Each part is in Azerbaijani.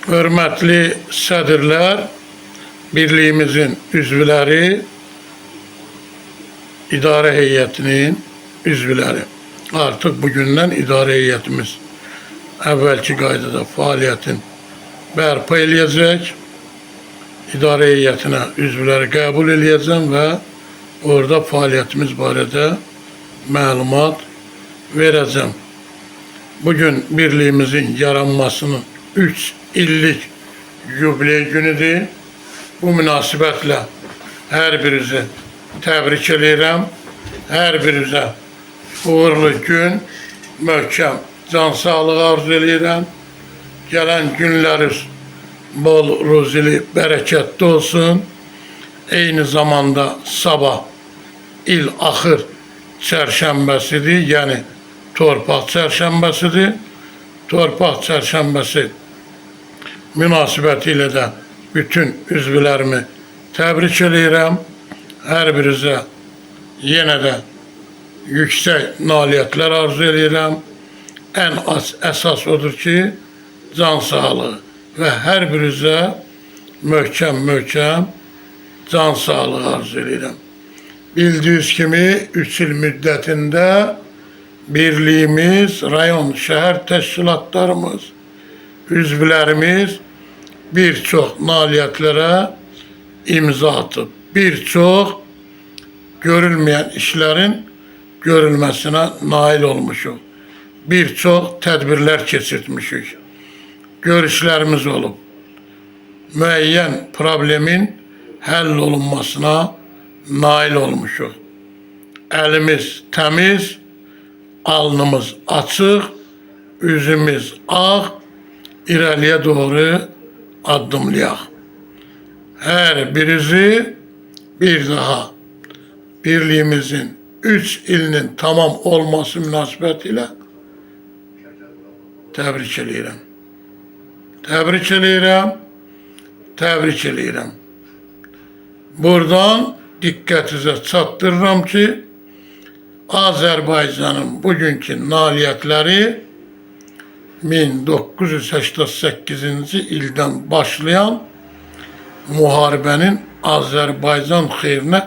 Hörmətli sədrlər, birliyimizin üzvləri, idarə heyətinin üzvləri. Artıq bugündən idarə heyətimiz əvvəlki qaydada fəaliyyətin bərpa eləyəcək. İdarə heyətinə üzvləri qəbul eləyəcəm və orada fəaliyyətimiz barədə məlumat verəcəm. Bugün birliyimizin yaranmasının 3 illik yubiley günüdür. Bu münasibətlə hər birinizi təbrik eləyirəm. Hər birinizə uğurlu gün, möhkəm can sağlığı arzu eləyirəm. Gələn günləriniz bol ruzili, bərəkətli olsun. Eyni zamanda sabah il axır çərşənbəsidir, yəni torpaq çərşənbəsidir. Torpaq çərşənbəsi münasibəti ilə də bütün üzvlərimi təbrik eləyirəm. Hər birinizə yenə də yüksək nailiyyətlər arzu eləyirəm. Ən az əsas odur ki, can sağlığı və hər birinizə möhkəm-möhkəm can sağlığı arzu eləyirəm. Bildiyiniz kimi 3 il müddətində birliyimiz, rayon, şəhər təşkilatlarımız, üzvlərimiz bir çox nailiyyətlərə imza atıb. Bir çox görülməyən işlərin görülməsinə nail olmuşuq. Bir çox tədbirlər keçirtmişik. Görüşlərimiz olub. Müəyyən problemin həll olunmasına nail olmuşuq. Əlimiz təmiz, alnımız açıq, üzümüz ağ, irəliyə doğru addımlayaq. Hər birinizi bir daha birliyimizin 3 ilinin tamam olması münasibətilə təbrik eləyirəm. Təbrik eləyirəm. Təbrik eləyirəm. Buradan diqqətinizə çatdırıram ki, Azərbaycanın bugünkü nailiyyətləri 1988-ci ildən başlayan müharibənin Azərbaycan xeyrinə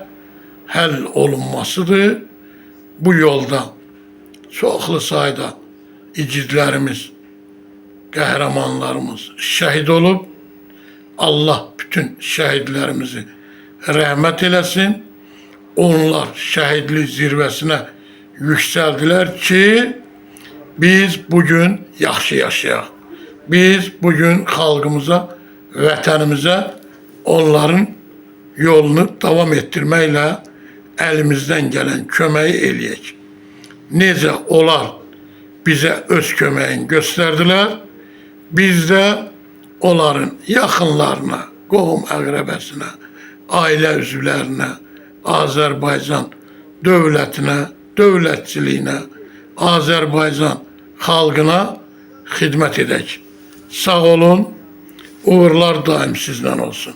həll olunmasıdır. Bu yolda çoxlu sayda igidlərimiz, qəhrəmanlarımız şəhid olub. Allah bütün şəhidlərimizi rəhmət eləsin. Onlar şəhidlik zirvəsinə yüksəldilər ki, biz bugün yaxşı yaşayaq. Biz bugün xalqımıza, vətənimizə onların yolunu davam etdirməklə əlimizdən gələn köməyi eləyək. Necə onlar bizə öz köməyini göstərdilər, biz də onların yaxınlarına, qohum əqrəbəsinə, ailə üzvlərinə, Azərbaycan dövlətinə, dövlətçiliyinə, Azərbaycan xalqına xidmət edək. Sağ olun, uğurlar daim sizlə olsun.